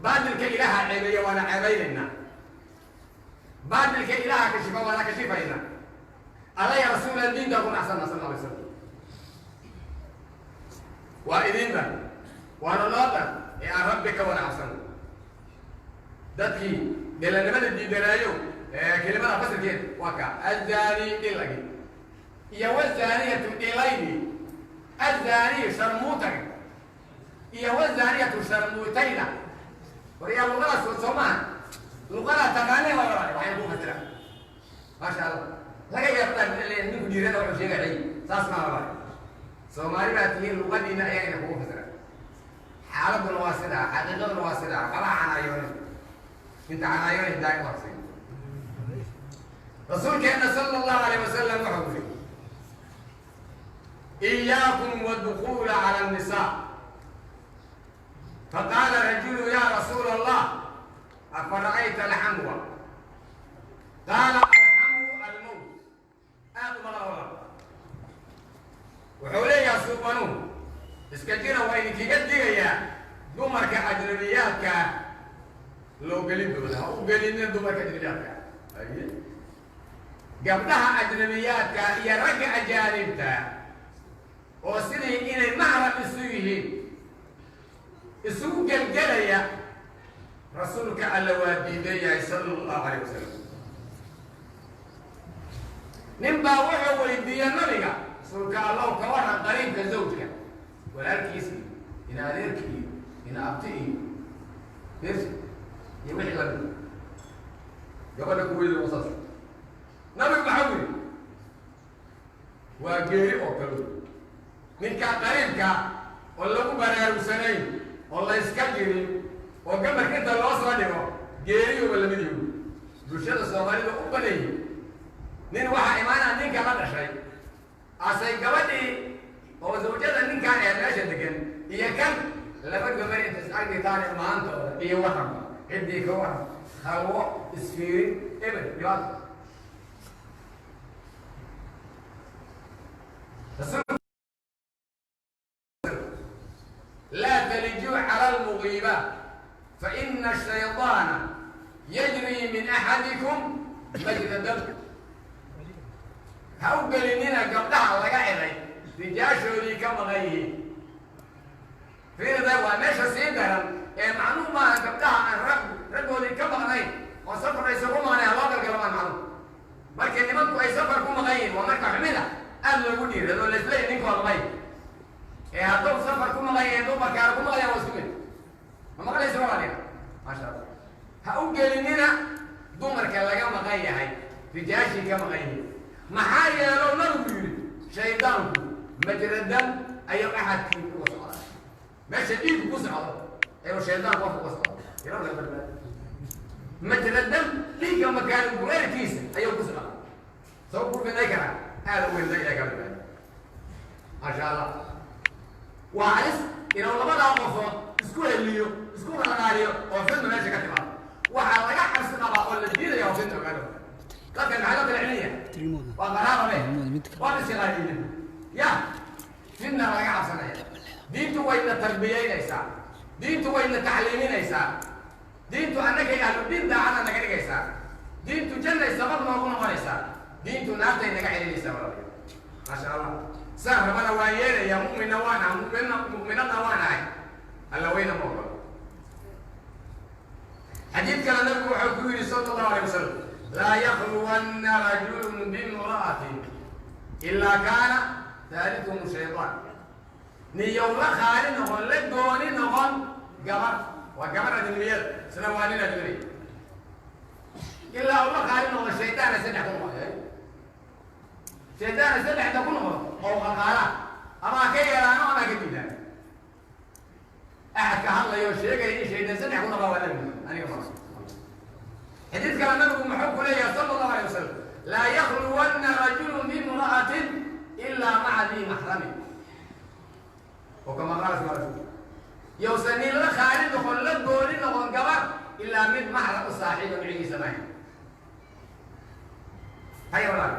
Baadilka Ilaaha ceebeeya, waana ceebaynaynaa. Baadilka Ilaaha kashifa, waana kashifaynaa. Alla ya rasuulan diinta ku nacsana sal alay slam. Waa idin dan, waana noo dan ee aan Rabbi ka wada cabsano. Dadkii dhilanimada diidanaayo, kelimada fasirkeeda waa ka: الزاني dhilagi iyo والزانية dhilaydi, الزاني sharmuutaga iyo والزانية sharmuutayda. Waryaa, luqadaas soo maaha luqada taqaanee? Waa walaal, waxay ku fasira, maasha Allah. Laga yaabtaa ninku dhiirada wuxuu sheegay, saas maa walaal. Soomaali baa tihiin, luqadiina ayagana kugu fasira. Xaaladuna waa sidaa, xaqiiqaduna waa sidaa. Waxba canaayoonin, inta canaayoonin daa'im horsiin. Rasuulkeenna sala allahu alayh wasalam wuxuu yiri: "إياكم والدخول على النساء". فقال رجل: "يا رسول الله، أفرأيت الحمو؟" قال: "الحمو الموت". Aad uma wala wuxuu leeyaha suubanuhu: iska jira, waa idinkaga digayaa dumarka ajnabiyaadka loo gelin dooda. Ha u gelinin dumarka ajnabiyaadka. Aye, gabdhaha ajnabiyaadka iyo ragga ajaanibta oo sidii inay maxram isu yihiin isugu gelgelaya, Rasuulka Alla waa diidan yahay sala allahu alayh wasalam. Nin baa wuxuu weydiiye nabiga: "Rasuulka Allow, ka waran qariibka zawjka, walaalkiis iyo ina adeerki iyo ina abti iyo deersi iyo wixii lamid, gabadha kuweyda wasaas?" Nabigu maxau yidhi? Waa geeri oo kale ninkaa qariibka oo lagu baraarugsanayn oo la yska jirin oo gamarka inta loo soo dhigo, geeriyooba lamid yahu. Bulshada Soomaalida u badan yihi, nin waxaa imaanaa ninka la dhashay asay gabadhii oo zawjada ninkaan ee meesha degan iyo kan laba gabar inta is agdhigtaan maantooda iyo waranba, ciddii ka waran, khalwo, isfiirin, ebel, dhibaato. لا تلجوا على المغيبات فإن الشيطان يجري من أحدكم مجرى الدم. Ha u gelinina gabdhaha laga xidhay, rijaashoodii ka maqan yihiin. Fiirida, waa meesha sii daran ee macnuu maaha gabdhaha aan rag raggoodii ka maqnayn oo safar aysan ku maqnayn ha loo galgalamaan. Macnuhu markii nimanku ay safar ku maqan yihiin waa marka xumida aada loogu dhiirado, laisleeya ninka waa maqan. Ee hadduu safar ku maqan yahay, dumarkaana ku maqan yahay, waa isku mid. Ma maqlaysa, walaaliya? Maasha Allah. Ha u gelinina dumarka laga maqan yahay, rijaashii ka maqan yihiin. Maxaa yeelo, nabigu yidhi, shaydaanku majradan ayuu axadkii uga socdaa, meesha dhiigku ku socdo ayuu shaydaanku qofka uga socda. Ilaah laga badbaado. Majradan, dhiigga makaani gureerkiisa ayuu ku socdaa. Soo ku fiday karaa aada u weyn. Ilaah ka badbaado, maasha Allah. Waa halis inuu labadaa qofood isku heliyo, isku qalqaaliyo oo fidna meesha ka timaado. Waxaa laga cabsi qabaa oo la diidaya oo fidna ogaado. Dadkan maxaa loo kala celinaya? Waa qaraaba, waa isiqaaliyin ya fidna laga cabsanaya. Diintu wayna tarbiyeynaysaa, diintu wayna tacliiminaysaa, diintu annagay ahlu diin daacada naga dhigaysaa, diintu jannay sabab noogu noqonaysaa, diintu naartay naga celinaysaa. Walaalayaal, maasha Allah, saan rabana waan yeelaya, mu'minna waan ahay, mu'minna mu'minadna waan ahay. Alla weyna ma ogolo. Xadiid kale nabigu wuxuu ku yidhi sala allahu alayh wasalam: "لا يخلون رجل بامرأة إلا كان ثالثهم الشيطان". Niyow la khaali noqon, la gooni noqon gabar, waa gabar ajnabiyada, isna waa nin ajnabi, ilaa uu la khaali noqdo, shaydaana saddex ku noqdo, shaydaana saddexda ku noqdo oo qalqaala ama ha ka yeelaano ama ha ka diidaan. Axadka hadlaya oo sheegaya in shaydaan saddex ku noqda waa Nabi, aniga ma. Xadiid kale nabigu muxuu ku leeyahay sala allahu alayh wasalam? "لا يخلون رجل بامرأة إلا مع ذي محرم". Oo kama qaala sal rasul, yowsan nin la khaali noqon, la gooni noqon gabar, ilaa mid maxram u saaxiiba micigiisa maaha. Haya walaal,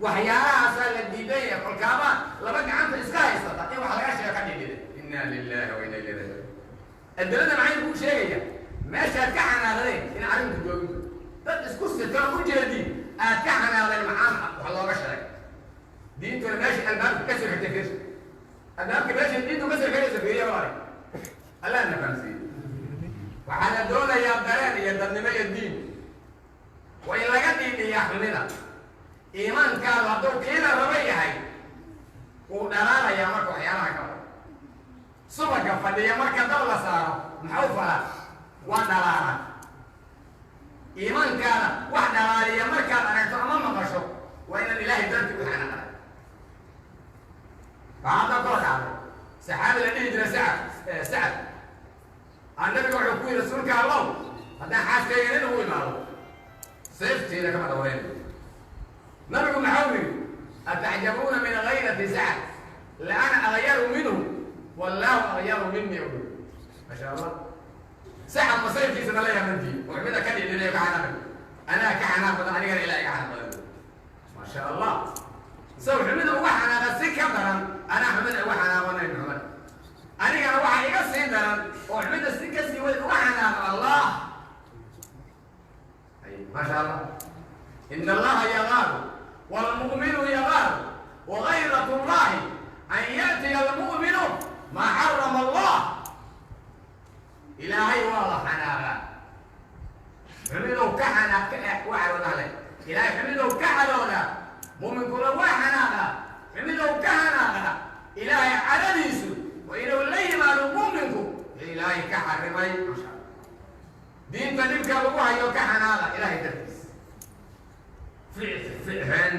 waxyaalahaasaa la diidan yahay. Kolkaaba laba gacanta iska haysata in wax laga sheego ka dhidhida. إنا لله وإنا إليه راجعون. Adilada maxay kuu sheegaya? Meeshaad ka xanaaqdeen in arrinku joogin, dad isku sitan u jeediin aad ka xanaaqdeen, maxaa wax looga sheegay? Diintuna meesha albaabka ka soo xigtay, fiirsa albaabka meesha diintu ka soo xigaysa, fiiriya walaale. Allah na fahamsiiye. Waxaa la doonayaa dareen iyo dadnimo iyo diin. Waa in laga dhiidhiyaa xumida. Iimaankaadu hadduu kiina raba yahay, wuu dhalaalayaa marka waxyaalaha ka wada. Subaga fadhiya marka dab la saaro, maxuu falaa? Waa dhalaala. Iimaankaada wax dhalaaliya markaad aragto ama maqasho, waa inaad Ilaahay darti u xanaaqda. Waxaa hadda koo dhacday saxaabi la dhihi jiray Sacad. Aa nabiga wuxuu ku yidhi, "Rasuulka Allow, haddaan xaaskayga nin ugu imaado, seefteeda kama dhawreen." Nabigu maxau yidhi? "Atacjabuuna min gayrati Sacad? La ana agyaru minhu wallahu agyaru mini." U ma sha Allah, Sacad masayfkiisa ma la yaamantii oo xumida ka dhidhinayo, ka xanaaqay. Anaa ka xanaaq badan, anigana Ilaah iga xanaaq badan. Ma sha Allah, saw xumida uga xanaaqa si ka daran anaa xumida uga xanaaqanay Maxamed. Anigana waxaa iga sii daran oo xumida si ka sii weyn uga xanaaqa Allah. Ay, ma sha Allah. Ina Allaha yagaaru waalmu'minu yagaaru, wagayrat Allahi an ya'tiya almu'minu maa xarama Allah. Ilaahay waa la xanaaqa, xumidow ka xanaaq waa cadoodaa le. Ilaahay xumidow ka cadoodaa, mu'minkuna waa xanaaqa, xumidow ka xanaaqa. Ilaahay cadadiisu waa inuu la yimaado mu'minku Ilaahay ka xarimay. Masha Allah, diinta dhibka lagu hayo ka xanaaqa Ilaahay dartiis.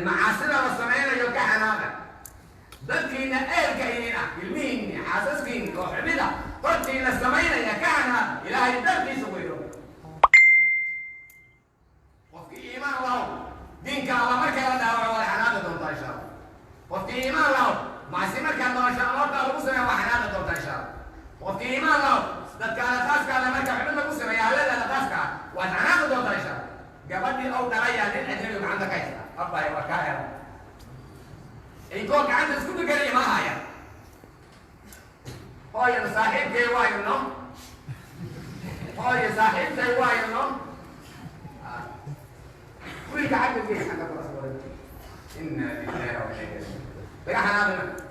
Macaasida la samaynayo ka xanaaqa. Dadkiina eelka idin ah, ilmihiinni, xaasaskiinni oo xumida hortiina samaynaya ka xanaaqa, Ilaahay dartiisa weydo. Qofkii iimaan lahow, diinka Alla markaa la dhaawaco, waad xanaaqi doontaa insha Allah. Qofkii iimaan lahow, macsi markaad maqasho ama hortaa lagu sameeya, waa xanaaqi doontaa insha Allah. Qofkii iimaan lahow, dadkaada khaaskaada marka xubin lagu sameeya, haladaada khaaska ah, waad xanaaqi doontaa insha Allah. Gabadhii ow dhalayaa nin ajnabi gacanta ka haysta, abay waa kaa hela, inkoo gacanta isku dukanaya ma haya. Hooyan saaxiibkay waayno, hooyo saaxiibtay waayno, wiilka xagga gey, xagga kula soo. Inna lillahi wa inna ilayhi. Laga xanaaqi marka.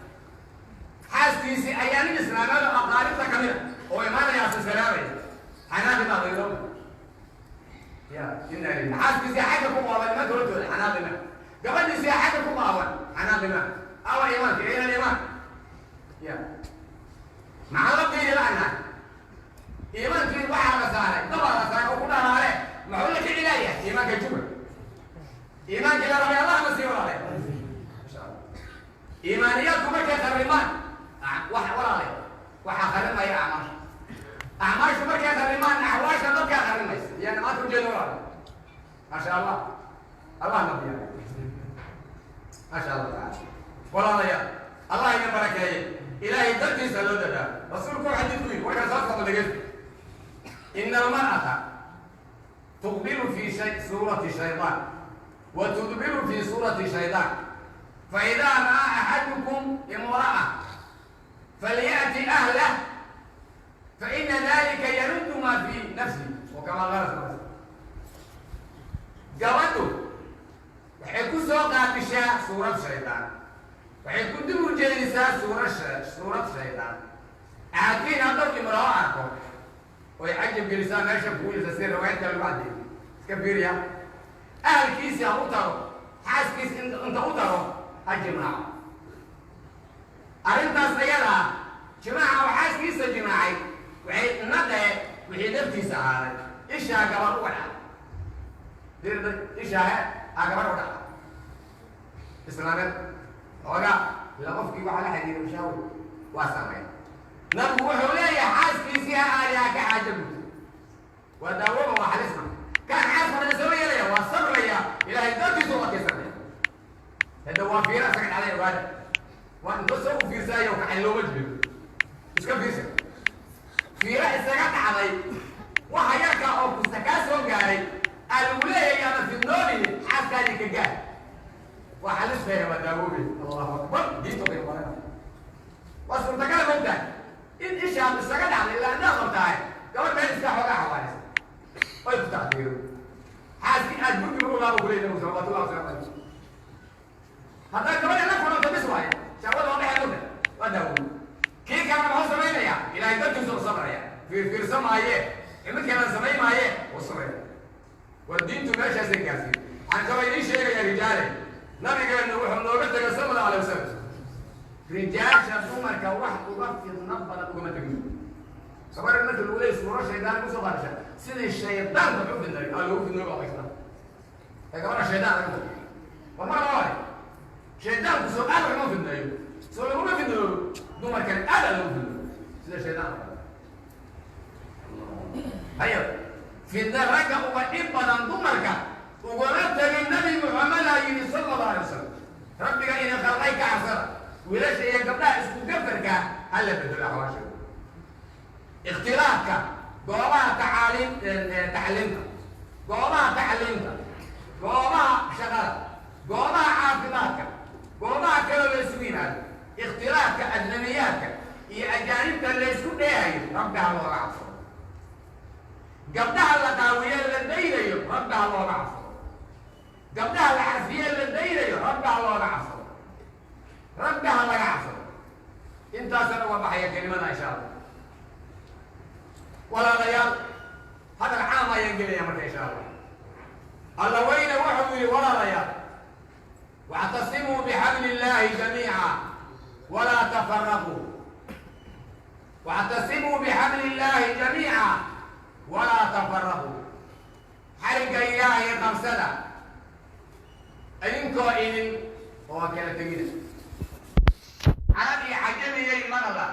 Xaaskiisii ayaa nin islaamada aqaaribta kamida oo imaanaya asalaamaya, xanaaqi baa qayro ya. Inna lillahi. Xaaskiisii xagga ku qaawan nimanka hortooda, xanaaqi ma. Gabadhiisii xagga ku qaawan, xanaaqi ma. Awa iimaanka ila iimaan ya maxaa la qiili la'nahay? Iimaankii waxaa la saaray, dabaa la saaray oo ku dhalaale. Muxuu la kici leeyahay iimaanka juba? Iimaankii la rabay Allah ma sii walaale. Masha Allah, iimaaniyaadku markay kharimaan wax, walaale, waxaa kharimaya acmaasha. Acmaashu markay kharimaan, axwaasha dadkaa kharimaysa. Iyana maanta ujeeda, walaale. Maasha Allah, Allah na diyaariyo. Maasha Allah taala, walaalayaal, Allah idin barakeeye. Ilaahay dartiisa loo dadaalo. Rasuulku xadiidku yidhi, warkaan soo socdo dhegeysta: ina almar'ata tuqbilu fi shay suurati shaytaan wa tudbiru fi suurati shaytaan, faidaa ra'aa axadukum imra'a falya'ti ahlah, faina dalika yaruddu ma fi nafsi. Wa kama qala, gabadhu waxay ku soo qaabishaa suurad shaydaan, waxay ku dib u jeedisaa suurad shaydaan. Axadkiin hadduu imrao arko oy cajab gelisaa meesha kuuyisa, si riwaayadka lagu caddeeyo, iska fiiriya, ahalkiisi ha u tago, xaaskiisi inta u tago ha jimaaco. Arrintaas ayada ah, jimaaca oo xaaskiisa jimaacay, waxay naqee wixii naftiisa ahaaday. Ishaa gabar uga dhacday dirda, ishaa he aa gabar u dhacda islaameed xoogaa ila qofkii waxaa la xiriiray shaawi waa sameyn. Nabigu wuxuu leeyahay, xaaskiisii ha aadi, ha ka xaajo guto, waa daawoma, waa xalisma. Kaan xaas fadhida soo yeelaya, waa sabraya, Ilaahay dartiisu u adkaysanaya. Hadda waa fiira isaga dhacday, ogaada. Waa inta soo u fiirsaayo kacay, looma jeedo, iska fiirsa. Fiira isaga dhacday, waxa yarka oo kusta kaa soo gaaray aa lagu leeyahay ama fidnoobini, xaaskaadii ka gaar, waa xalisaya, waa daawoobe. Allahu akbar, diinta bay baranaya. Waa suurtagal mogtahay in ishaad isaga dhacday ilaa indaa qabtahay. Fiirfiirsa maaye, imikana samayn maaye, wuu sameeya. Waa diintu meeshaasay gaarsiin. Waxaan kaloo idiin sheegaya, rijaale, nabigeennu wuxuu nooga tegay, sala Allahu alay wasalam, rijaasha dumarka wax uga fidno badan ugama tegin. Gabar marka lagu leeyay suuro shaydaan kusoo qaadasha, sidii shaydaanka u fidnay aa loogu fidnay baa haystaa ee gabadha shaydaan laga wado. War mar labaad, shaydaanku soo aad waxuma fidneeyo, soo laguma fidnoobo. Dumarkana aad aa loogu fidnoobo sida shaydaanka. Hayo fidna ragga uga dhib badan dumarka ugama tegin. Nabi Muxamedaa yidhi, sala Allahu alay wasalam: "Rabbiga idin khalqay ka cabsada. Wiilasha iyo gabdhaha isku gafarka hala bedelo axwaasha, ikhtilaafka goobaha tacaaliim tacliimta, goobaha tacliimta, goobaha shaqada, goobaha caafimaadka, goobaha kaloo la isugu yimaado, ikhtilaafka ajnabiyaadka iyo ajaanibta laysku dheehayo, Rabbi ha looga cabsado. Gabdhaha la qaawiye la daynayo, Rabbi ha looga cabsado. Gabdhaha la carfiye la daynayo, Rabbi ha looga cabsado. Rabbi ha laga cabsado." Intaasana uga baxaya kelimada, insha Allah. Walaalayaal, hadal caam ayaan gelaya marka, insha Allah. Alla weyne wuxuu yihi, walaalayaal: "واعتصموا بحبل الله جميعا ولا تفرقوا. واعتصموا بحبل الله جميعا ولا تفرقوا." Xarigga Ilaahay qabsada idinkoo idin oo kala tegina. Carab iyo cajamiyay maqla,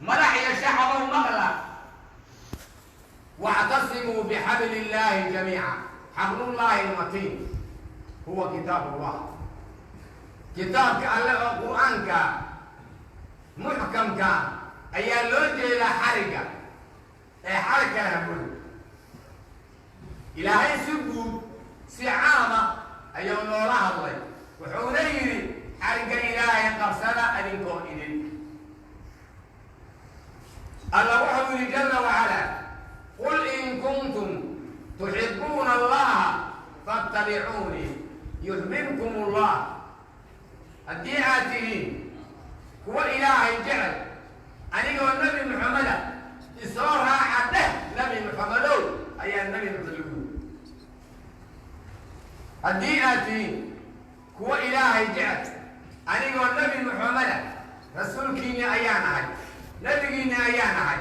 madax iyo shacabow maqla: واعتصموا بحبل الله جميعا. حبل الله المتين هو كتاب الله. Kitaabka Alle oo Qur-aanka muxkamka ayaa loo jeedaa xarigga ee xarig kale hamoodi. Ilaahay si guud, si caama ayuu noola hadlay, wuxuuna yidhi: "Xarigga Ilaahay qabsada adinkoo idin." Alla wuxuu yidhi, جل وعلا: قل إن كنتم تحبون الله فاتبعوني يحببكم الله. Haddii aad tihiin kuwa Ilaahay jecel, anigoo Nebi Muxameda isoo raaca dheh. Nebi Muxamedow ayaa Nebi Muxamed lagu yiri: "Haddii aad tihiin kuwa Ilaahay jecel, anigoo Nebi Muxameda, rasuulkiinni ayaan ahay, nebigiinni ayaan ahay,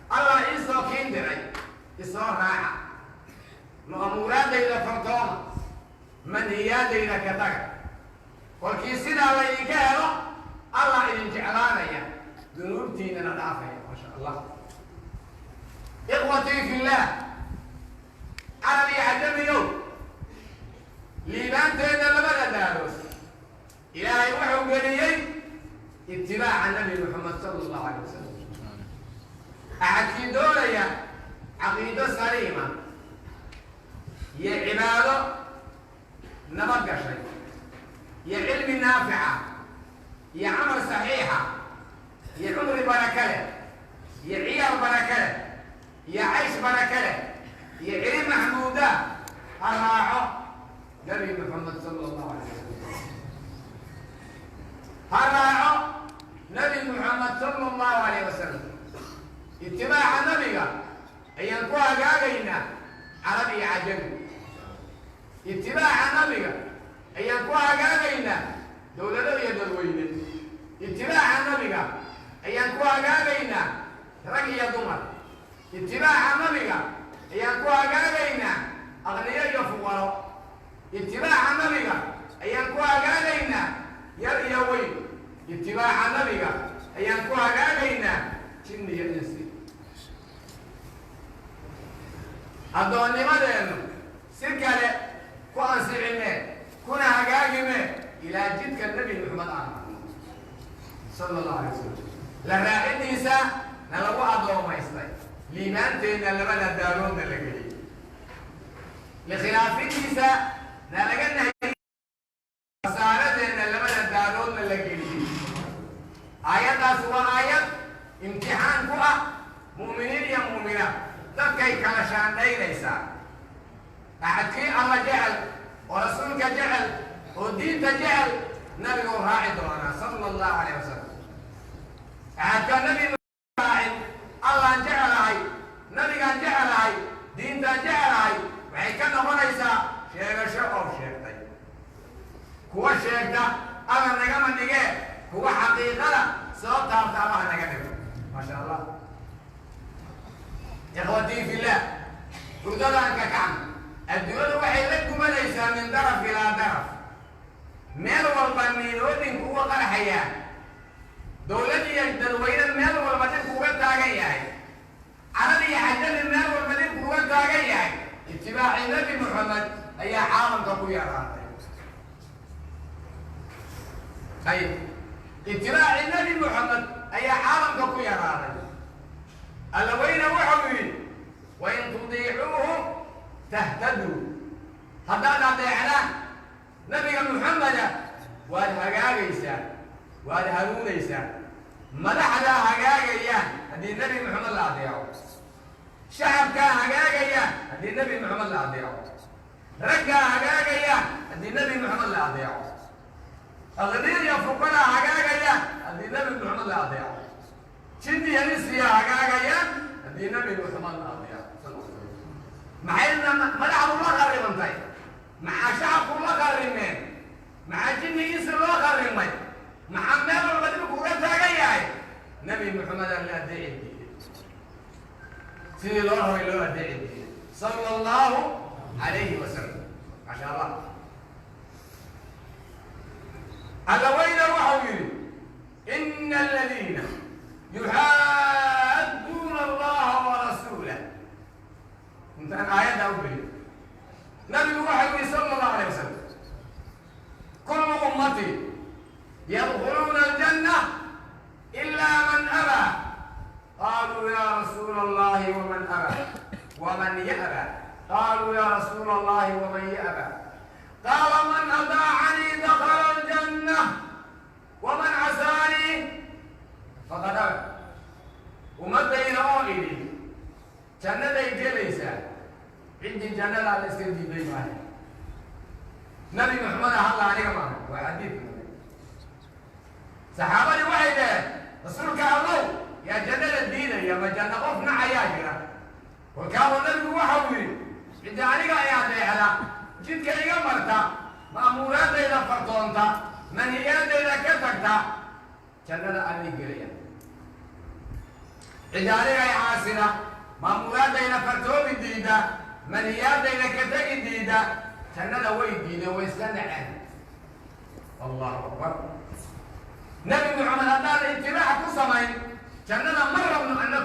Allah iisoo kiin diray, isoo raaca, ma'muuraadayda fartooma, manhiyaadayda ka taga. Kolkii sidaa laydinka helo, Allah idin jeclaanaya, dunuubtiinana dhaafaya." Maasha Allah. إخوتي في الله, carab iyo cajamiyow, liibaanteenna labada daarood Ilaahay wuxuu geliyey itibaaca Nabi Muxamed, sala Allahu alay wasalam. Axadkii doonaya caqiido saliima iyo cibaado nabad gashay iyo cilmi naafica iyo camal saxiixa iyo cumri baraka leh iyo ciyaal baraka leh iyo caysh baraka leh iyo cilmi maxmuuda, ha raaco Nabi Muxamed, sala Allahu alay wasalam. Ha raaco Nabi Muxamed, sala Allahu alayh wasalam. Itibaaca nabiga ayaan ku hagaagaynaa, carab iyo cajami. Itibaaca nabiga ayaan ku hagaagaynaa, dowlado iyo dadweyne. Itibaaca nabiga ayaan ku hagaagaynaa, rag iyo dumar. Itibaaca nabiga ayaan ku hagaagaynaa, aqniyo iyo fuqaro. Itibaaca nabiga ayaan ku hagaagaynaa, yar iyo weyn. Itibaaca nabiga ayaan ku hagaagaynaa, jinni iyo insi. Addoonnimadeennu si kale ku ansixime kuna hagaagime ilaa jidka Nebi Maxamed aan marno, sala Allahu alay wasalam. La raacidiisa na lagu addoomaystay, liibaanteenna labada daaroodna la geliyey. Likhilaafidiisa na laga nahiyey, khasaaradeenna labada daaroodna la geliyey. Aayaddaas waa aayad imtixaan ku ah mu'miniin iyo mu'minaat. Dadkay kala shaandhaynaysaa. Axadkii Alla jecel oo rasuulka jecel oo diinta jecel, nabiguu raaci doonaa, sala Allahu alayh wasalam. Axadka nabi raacin, Allaan Ikhwatii fillah, hurdadaan ka kacno. Adduunyadu waxay la gumanaysaa min daraf ilaa daraf. Meel walba miinoodinku uga qaraxayaan, dowlad iyo dadweyne meel walba dhibku uga taagan yahay, carab iyo cajami meel walba dhibku uga taagan yahay. Itibaacii Nabi Muxamed ayaa caalamka ku yaraatay. Ayib, itibaacii Nabi Muxamed ayaa caalamka ku yaraaday. Alla weyne wuxuu yidhi: wain tudiicuuhu tahtaduu. Haddaad adeecdaan Nabiga Muxameda waad hagaagaysaa, waad hanuunaysaa. Madaxdaa hagaagayaan haddii Nebi Moxamed la adeeco, shacabkaa hagaagayaan haddii Nebi Moxamed la adeeco, raggaa hagaagayaan haddii Nebi Moxamed la adeeco, aqniya iyo fuqaraa hagaagayaan haddii Nebi Moxamed la adeeco, jinni iyo insiyaa hagaagayaan haddii Nebi Moxamed la adeeco. Maxayna madaxdu la qaribantay? Maxaa shacabku la qarimeen? Maxaa jinni insi loo qarimay? Maxaa meel walba dhibku uga taagan yahay? Nebi Moxamed aan la adeeci diiday, sidii loo rabay loo adeeci diiday, sala allahu calayhi wasalam. Maasha Allah, alla weyna waxau yidhi: ina aladiina yuxaadduuna allaha warasuulah. Intaan aayaddaa u gelin, nabigu waxau yihi sala allahu alayh wasalam: kullu ummatii yadkhuluuna aljanna ila man abaa. Qaluu ya rasuula allahi waman abaa? Waman ya'ba? Qaluu ya rasuula allahi waman ya'ba? Qaala: man adaacanii dakala aljanna waman casaanii faqad aba. Ummadayda oo idhi jannaday gelaysaa, ciddii jannadaa la iska diiday maayo. Nabi Maxamed hadla, aniga maaha, waa xadiid. Saxaabadii waxay dhaheen: rasuulka Allow, yaa jannada diidaya? Ma janno qof nacayaa jira? Kolkaabuu nabigu waxau yidhi: cidda aniga ay adeecda, jidka iga marta, ma'muuraadayda fartoonta, manhiyaadayda ka tagta, jannada allay gelaya. Cidda aniga ay caasida, ma'muuraadayda fartoomi diida, manhiyaadayda ka tegi diida, jannada way diideen, way iska naceen. Allahu akbar! Nabi Maxamed haddaan itibaac ku samayn, jannada ma rabno annagu.